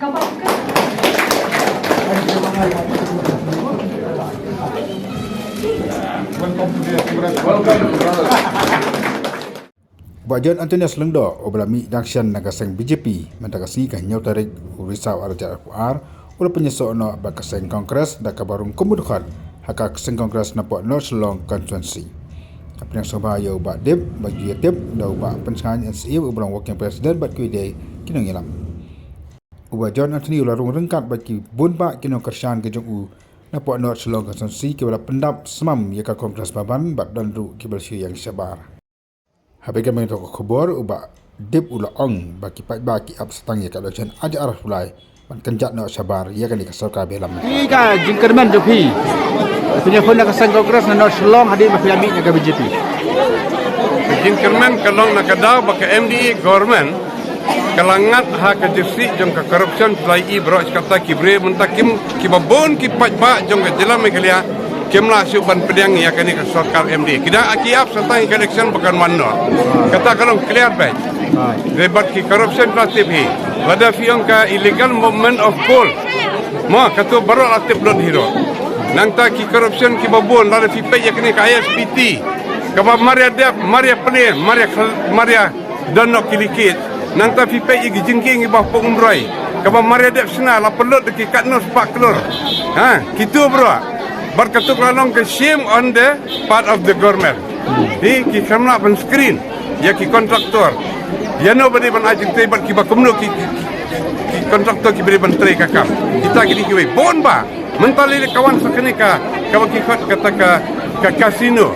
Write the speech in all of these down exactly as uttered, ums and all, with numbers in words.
Bah John Anthony Lyngdoh, uba la mih dang shen na ka seng B J P mynta ka sngi ka hynñiew tarik u Risaw arhajar arphew ar, u la pynïasoh noh bad ka seng Congress da kaba rung kum u dkhot ha ka seng Congress napoh North Shillong constituency. Hapdeng sngewbha ïa u Bah Dip, ba ju ïatip da u Bah Pynshngaiñ N C A uba long working president bad kiwei de ki nongïalam. U Bah John Anthony u la rung ryngkat bad ki bun bah ki nongkyrshan ki jong u napoh North Shillong constituency kiba la pyndap smam ïa ka Congress Bhavan bad don ruh kiba la shu ïeng shabar. Haba ïakynduh ïa ka khubor u Bah Dip u la ong ba ki paidbah ki ap satang ïa ka election arhajar arphew lai ban kynjat noh shabar ïa kane ka sorkar ba ïalam. Phi ka jingkyrmen jong phi, phi ïakhun na ka seng Congress na North Shillong hadien ba phi la mih na ka B J P. Ka jingkyrmen ka long na ka daw ba ka M D A government ka la ngat ha ka jersey jong ka corruption, phi la i baroh shi katta ki briew mynta kim, kiba bun ki paidbah jong ka jylla Meghalaya kim lah shuh ban pdiang ïa kane ka sorkar M D A. Ki dang ki ap satang ïa ka election ba kan wan noh. Kata ka long clear beit. Dei bad ki corruption phi la tip hi. Lada phi ong ka illegal movement of coal, mo, kato baroh la tip lut hi ruh. Nangta ki corruption kiba bun, lada phi peit ïa kane ka I S P T, kaba mar ïa dep, mar ïa plie, mar ïa khal-, mar ïa don noh ki likit. Nangta phi peit ïa ki jingkieng kiba pung umroi, kaba mar ïa dep shna la pynlut da ki katno spah klur. Ha, kito baroh. Bad kato ka la long ka shame on the part of the government. Hi, ki khlem lah ban screen ïa ki contractor. Ïano ba dei ban ai jingtrei bad kiba kumno ki, ki, ki, ki contractor kiba dei ban trei ka kam. Kita ki dei kiwei bun bah. Mynta lei ka wan sa kane ka, kaba ki khot kata ka, ka casino.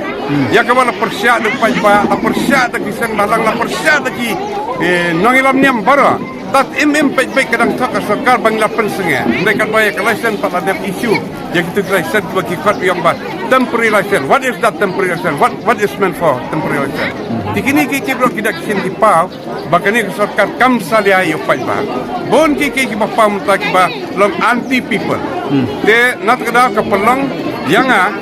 Ïa kaba la pyrshah da u paidbah, la pyrshah da ki seng bhalang, la pyrshah da ki, eh, nongïalam niam baroh. Tat im im peit peit ka dang thok ka sorkar ba ngi la pynsngew. Hynrei katba ïa ka license pat la dep issue. Ïa kito ki license ba ki khot ïa ong ba temporary license. What is that temporary license? What, what is meant for temporary license? Te kine ki, ki briew ki da ki shin ki paw ba kane ka sorkar kam salia ïa u paidbah. Bun ki, ki, kiba paw mynta kiba long anti people. Te na kata ka daw ka pynlong ïa nga,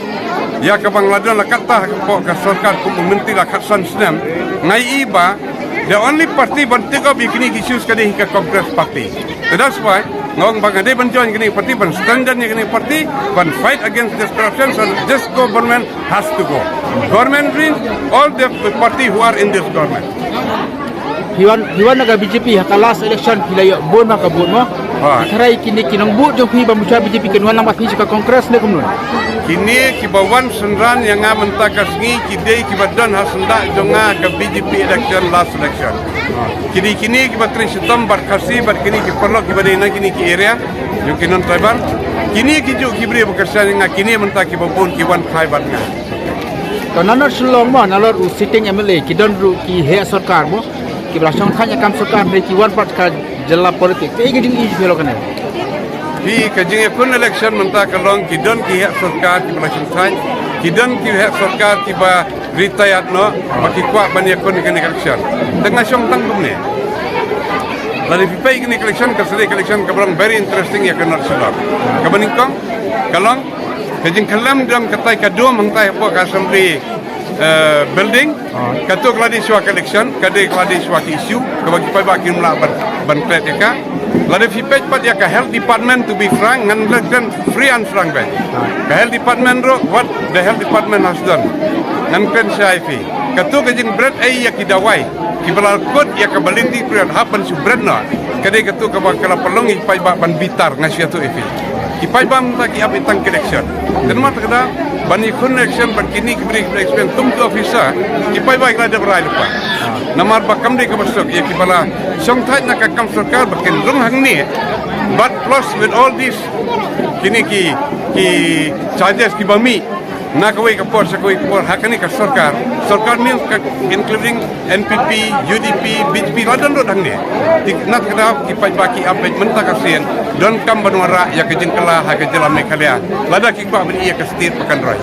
ïa kaba nga la don la katta hapoh ka sorkar kum u myntri la khatsan snem, nga i ba the only party ban take up ïa kine ki issues ka dei hi ka Congress Party. So that's why nga ong ba nga dei ban join kane ka party, ban strengthen ïa kane ka party, ban fight against this corruption, so this government has to go. Government means all the party who are in this government. Phi wan, phi wan na ka B J P ha ka last election phi la ïoh bun ha ka vote mo. Ha. Tharai kine ki nongbud jong phi ba mynta B J P kin wan lang bad phi sha ka Congress ne kumno? Kine kiba wan synran ïa nga mynta ka sngi ki dei kiba don ha syndah jong nga ka B J P election, last election. Ki dei kine kiba trei shitom bad Khasi bad kine ki paralok kiba dei na kine ki area jong ki non tribal. Kine ki juh ki briew ba kyrshan ïa nga, kine mynta kiba bun ki wan phai bad nga. To na North Shillong mo, nalor u sitting M L A ki don ruh ki heh sorkar mo, kiba la shongthait ïa ka kam sorkar, hynrei ki wan pat ka jylla politik. Kaei ka jingïohi jong phi halor kane? Phi, ka jingïakhun election mynta ka long ki don ki heh sorkar kiba la shongthait, ki don ki heh sorkar kiba retired noh, ba ki kwah ban ïakhun ïa kane ka election. Te nga shong tang kumne. Lada phi peit kane ka election, ka sdang ka election kaba long very interesting ïa ka North Shillong. Kaba nyngkong ka long ka jingkhyllem jong katai ka dome hangtai hapoh ka assembly, eh, building. Kato ka la dei shuwa ka election, ka dei, ka la dei shuwa ka issue kaba ki paidbah kim lah ban, ban klet ïa ka. Lada phi peit pat ïa ka health department, to be frank, ngan kren free and frank beit. Ka health department ruh, what the health department has done, ngan kren sha ïa phi. Kato ka jingbret ei ïa ki dawai kiba la kut ïa ka validity period hap ban shu bret noh. Ka dei kato kaba ka la pynlong ïa ki paidbah ban bitar, nga shu ïathuh ïa phi. Ki paidbah mynta ki ap ïa tang ka election. Te namar kata ban ïakhun election bad kine ki briew kiba experience kum ki officer, ki paidbah ki la dep rai lypa. Namar ba kam dei kaba suk ïa kiba la shongthait na ka kam sorkar ba kin rung hangne. But plus with all this, kine ki, ki charges kiba mih na kawei ka por sha kawei ka por ha kane ka sorkar. Sorkar means ka, including N P P, U D P, B J P, la don ruh hangne. Te na kata ki paidbah ki ap beit mynta ka sien, donkam ban wanrah ïa ka jingkylla ha ka jylla Meghalaya. Lada ki kwah ban ïa ka state ba kan roi.